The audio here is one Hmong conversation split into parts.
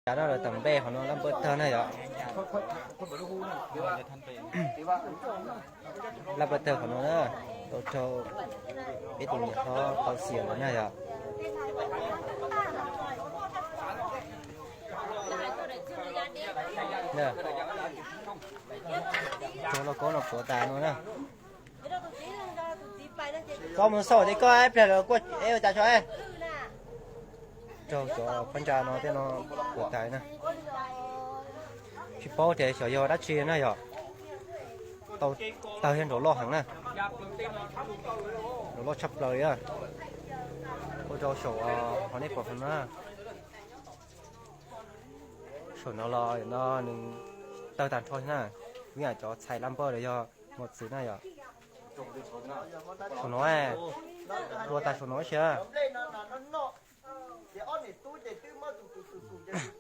Cas no lawv tawm nplej qhov no lab npawj tawg na yom. Lab npawj tawg qhov no na, tau raug peb tus niam hlob tau xiam lawm na yom. Raug lauj kaub no puav tas no na. Koj mus xauj tias koj ib pliag lawv kuaj ua cas tso. Raug cov phab ntsa no tej no puav tas na. Tsis paub tias xyov yog dab tsi na yom. Tau tawg yog nraum loj heev na. Nraum loj tshaj plaws li na. Ua rau saum hauv nej pom no na. Saum no los no nws tawg tag nrho na. Ib yam cov txhais lab npawj los yog mos txwv na yom. Saum no, hlua tag saum no sia.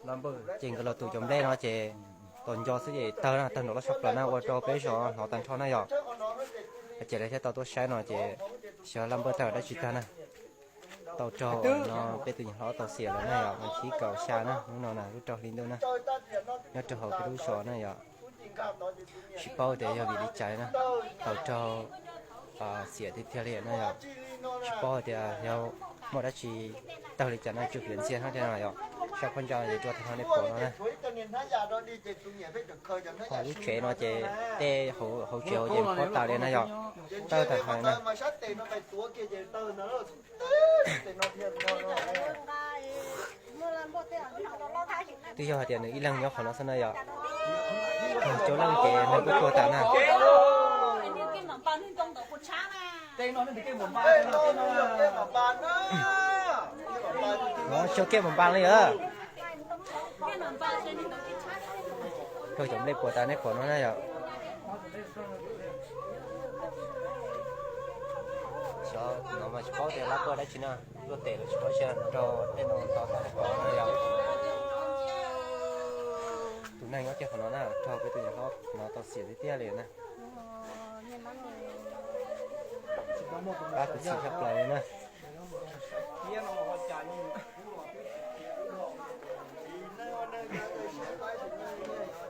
Lab npawj ces nkawd los tus cov nplej no ces tos nco xwb ces tawg na, tawg nraum loj tshaj plaws na, ua rau peb zos hnov tag nrho na yom. Ces lawv thiaj tau tuaj saib no ces xyov lab npawj tawg dab tsi tag na. Tau raug no peb tus niam hlob tau xiam lawm na yom, vas thib kaum xya na, hnub no na lub rau hli ntuj na, nyob rau hauv peb lub zos na yom. Tsis paub tias yog vim li cas na, tau raug xiam tiag tiag li na yom. Tsis paub tias yog muaj dab tsi tawg li cas na, tsw pliam ntxiag no thiab no yom. Sab phab ntsa ces rua tag no nej pom no na. Ho lub tsev no ces tej hauv tsev hauv ces phob tas li na yom, tawg tag nrho na. Twb yog hais tias nws ib leeg nyob qhov no xwb na yom. Coob leej ces neeg kuj tuag tas na. Xyov kev mus npas li a. Raug cov nplej puas tas nej pom no na yom. Xyov no mas tsis paub tias lab puas dab tsi na, luaj tes los tsis paub, sia raug tej no ntau tag li pom no yom. Tus neeg nyob kiag qhov no na, raug peb tus niam hlob no tau xiam tiag tiag li na. Pab kuv txhim tshaj plaws li na.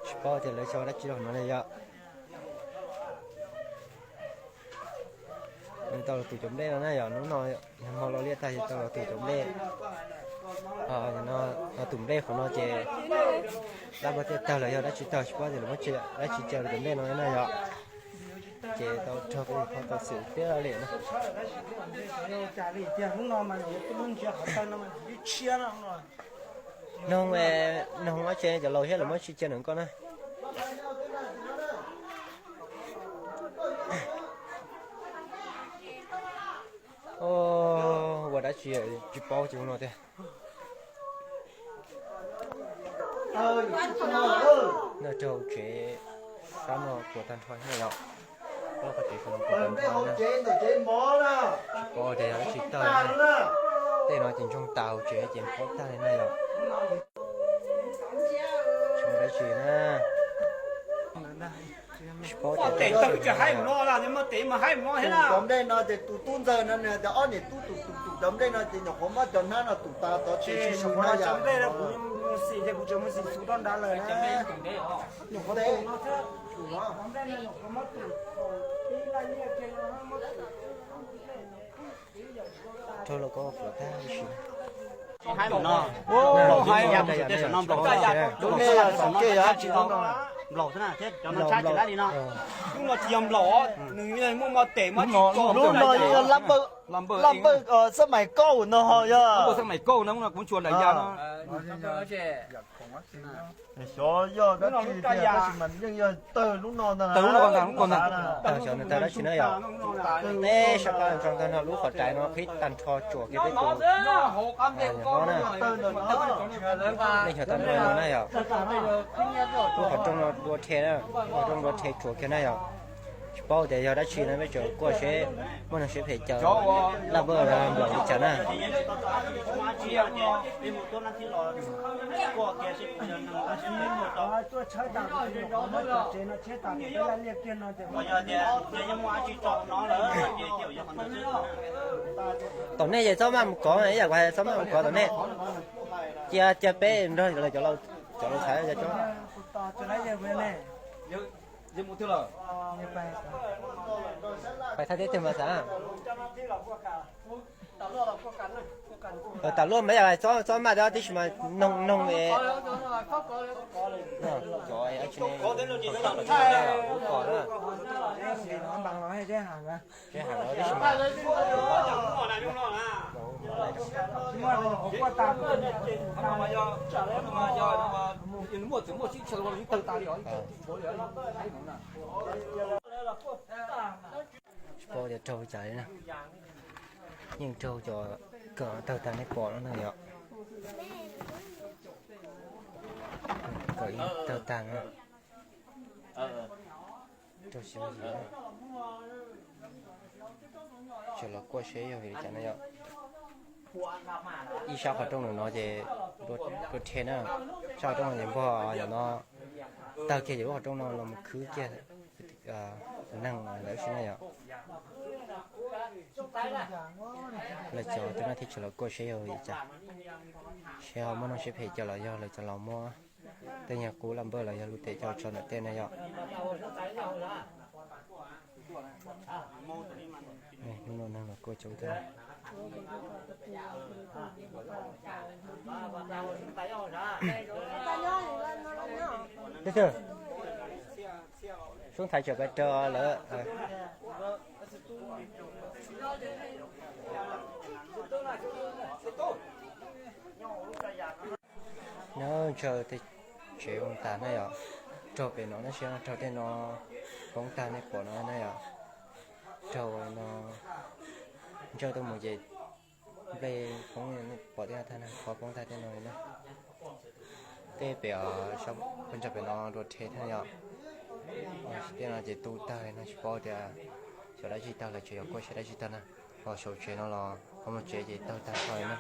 Tsis paub tias lawv xyov dab tsi rau no li yom. Nws tau los tus cov nplej no na yom, hnub no yog hmo los liaj tag ces tau los tus cov nplej. No tus nplej qhov no ces lab npawj thiaj tawg los yog dab tsi tawg tsis paub tias lawv muab dab tsi cia los cov nplej no na yom. Ces tau raug peb qhov tau xwm tiag li na. Noog, noog ua tse cov laus thiab lawv muab dab tsi cia nws koj na. Ua dab tsi tsis paub ces no tiag. Nyob rau hauv tsev sab no puas tag nrho thiab yom. Lub qhov tsev sab no puas tag nrho na. Tsis paub tias yog dab tsi tawg na. Tej no ces ntsoog tas hauv tsev ces phob tag li na yom. Tsis muaj dab tsi na. Tsis paub tias tes tawg tsis haib mus no, muaj tes mas haib mus no thiab na. Tus cov nplej no ces tus tub ntxawg no nws tias ob niam tub tus tus tus cov nplej no ces nyuam qhuav muab cov hnab no tus tas tod tsis tsis no yom. Cov nplej no kuv mus xim ces kuv tseem mus xim xus rau nrad lawm na. Nyuam qhuav tus no thiab. Rau los koj puas tag li si na. Haib mus no. Haib mus no, nplaum xwb na, thiab cov no tshab tsis dab li no. Lub no tsis yog nplaum, nws muaj mos tes mas tsis kom. Lub no yog lab npawj xab mais kauj no ho yog. Xab mais kauj no kuv tsuas nram ya no. Xyov yog dab tsi tiag, tab sis mas yeej yog tawg lub no ntag. Tawg lub no ntag, lub no ntag. Xyov nws tawg dab tsi na yom. Peb sab qab ntsoog tag no lub qhov rais no qhib tag nrho tsuam kiag peb tus hlob na. Leej xyov tau nrog no na yom. Lub qhov rooj no dua rhe na, lub qhov rooj dua rhe tsuam kiag na yom. Tsis paub tias yog dab tsi no, peb tseem kuaj seb muaj neeg siab phem caw laj npawj los nplaum li cas na. Tom nej ces txhob maj mus kov, ib yam kuv hais txhob maj mus kov tom nej. Cia, cia peb nrog lawv cov laus txhais cov tsob. Pais thaj teb twg mas xav? Tam luaj mas yog txhob, txhob maj tib si mas noog, noog. Tsis paub tias raug li cas li na. Yeej raug cov kawm tawg tag nej pom no na yom. Kawm tawg tag na. Raug xyov yim na. Tseem los kuaj seb yog vim li cas na yom. Ib sab qhov rooj no ces dua rhe na. Sab qhov rooj no ces npog yom no. Tawg kiag ces lub qhov rooj no los mus khwb kiag neeg lawm si na yom. Lawv cov tus no thiaj tseem los kuaj seb yog vim li cas, seb ho muaj neeg siab phem caw los yog lawv cov laus muab tej nyuag qub laj npawj los yog lub tes coj tso ntawm tej na yom. Hnub no neeg los kuaj coob thiab. Sub ntxhais tseem pais raws lawm. Nyob ntsawg tej tsev poob tag na yom. Raug pem no tab sis raug tej no poob tag nej pom no na yom. Raug no ntsawg tuaj mus ces nplej poob, pom tej no tag na, qhov poob tag tej no na. Tej pem, peb ntsawg pem no dua rhe thiab yom. Tej no ces tu tag no tsis paub tias xyov dab tsi tag lawm, tseem yuav kuaj seb dab tsi tag na. Ho saum tsev no los qhov muag tsev ces tawg tag tag na.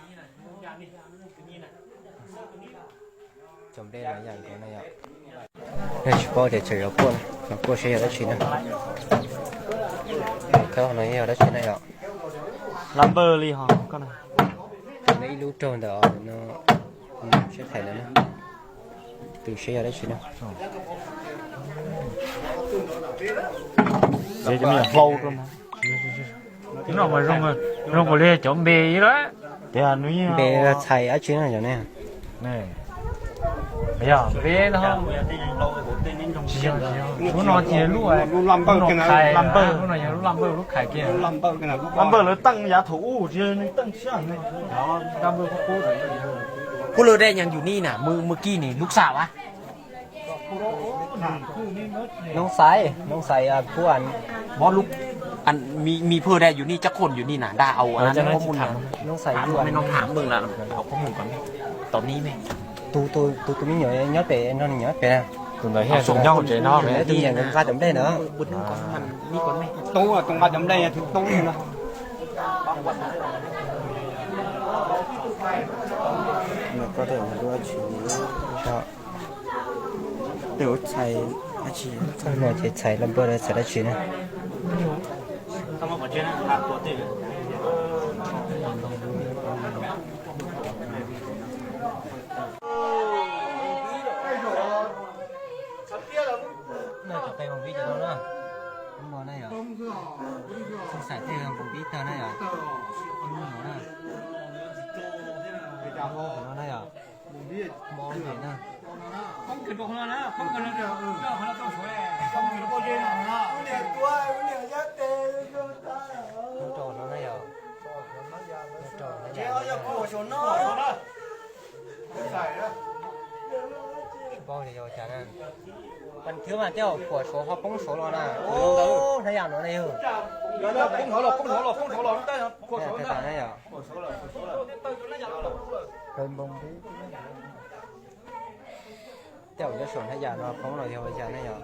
Cov nplej no yam nkaus na yom. Nej tsis paub tias tseem yuav kuaj, los kuaj seb yog dab tsi na. Khawb no yog dab tsi na yom. Laj npawj li ho koj na. Ib lub raug ntawm no, siab thaiv ntawd na. Tus seb yog dab tsi na. Hlau rau no. Tus no mas zoo, zoo nkaus li cov npe ib lawm. Npe txhais dab tsi na cov ne? Yog npe no. Tsis yog, tsis yog. Lub no ces lub, lub laj npawj, lub no yog lub laj npawj lub khais kiag. Laj npawj lawv teej yav thaum ub tsis yog nws teej siab. Pub lawv dej nyees yus ni na, mus kij ni lub xav a. Noog xaiv, noog xaiv kuj, muab lub, mi phwj dej yus ni, cab khoom yus ni na, dag au noog xaiv yuam, no tham mws na, au khoom mus kom tom ni me. Tus, tus, tus me nyuam nyob pem no, nws nyob pem na. Tus ntawd nyob hauv tsev no, tus nyiam nqa cov nplej ntawd. Tub, tus nqa cov nplej tus tub no. Tej ua txhais dab tsi, no ces txhais laj npawj txhais dab tsi na. No cov peb npoo pib cov no na. Hnub no na yom. Xav xaim tej npoo pib tag na yom. Hnub no na. Hnub no na yom. Hmo no na. Hnub rau no na yom. Hnub rau no yom. Tsis paub tias yog ua cas na. Pab thwb mas tej zaum phuam saud ho poob saud los na. Hnab yam no na yog. Poob saud los, poob saud los, poob saud los. Tej zaum nyob saum hnab yam no poob los yog ua cas na yom.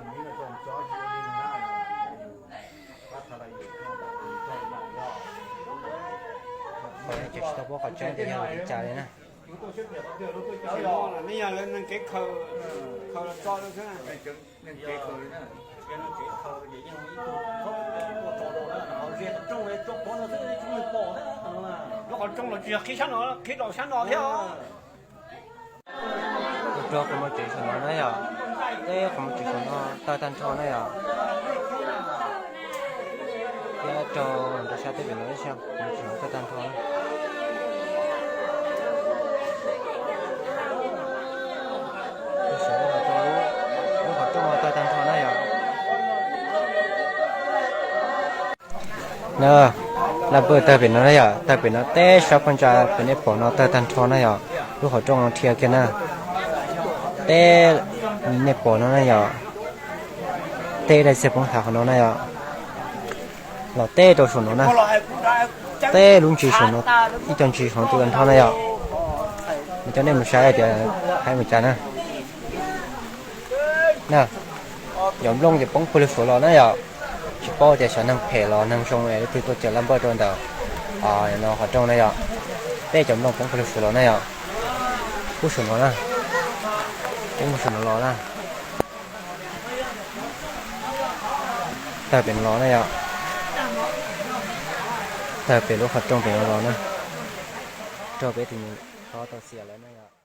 Tsis tau paub qhov tseeb tias yog li cas li na. Lub qhov rooj los tsis yog qhib sab no, qhib rau sab no thiab. Ua rau qhov muaj tsev saum no na yom, teb qhov muaj tsev saum no tawg tag nrho na yom. Thiab rau nram sab teb pem no ib sab qhov muaj tsev saum no tawg tag nrho na. Lub qhov rooj no tawg tag nrho na yom. Na, laj npawj tawg pem no na yom, tawg pem no teb sab phab ntsa pem nej pom no tawg tag nrho na yom. Lub qhov rooj no dhia kiag na, teb li nej pom no na yom. Teb daim txiag poob thav qhov no na yom, los teb rau saum no na. Teb lub ntsis saum no, ib co ntsis saum no tawg tag nrho na yom. Nws coj nej mus saib tias hais mus cas na. Na, cov nplooj ces poob puag lug suav los na yom. Tsis paub tias xyov neeg phem los neeg zoo es leej twg tuaj cawm laj npawj rau ntawm no qhov rooj na yom. Teb cov nplooj poob puag lug suav los na yom. Puag saum no na, puag saum no los na. Tawg pem no los na yom. Tawg pem lub qhov rooj pem no los na. Raug peb tus niam hlob tau xiam lawm na yom.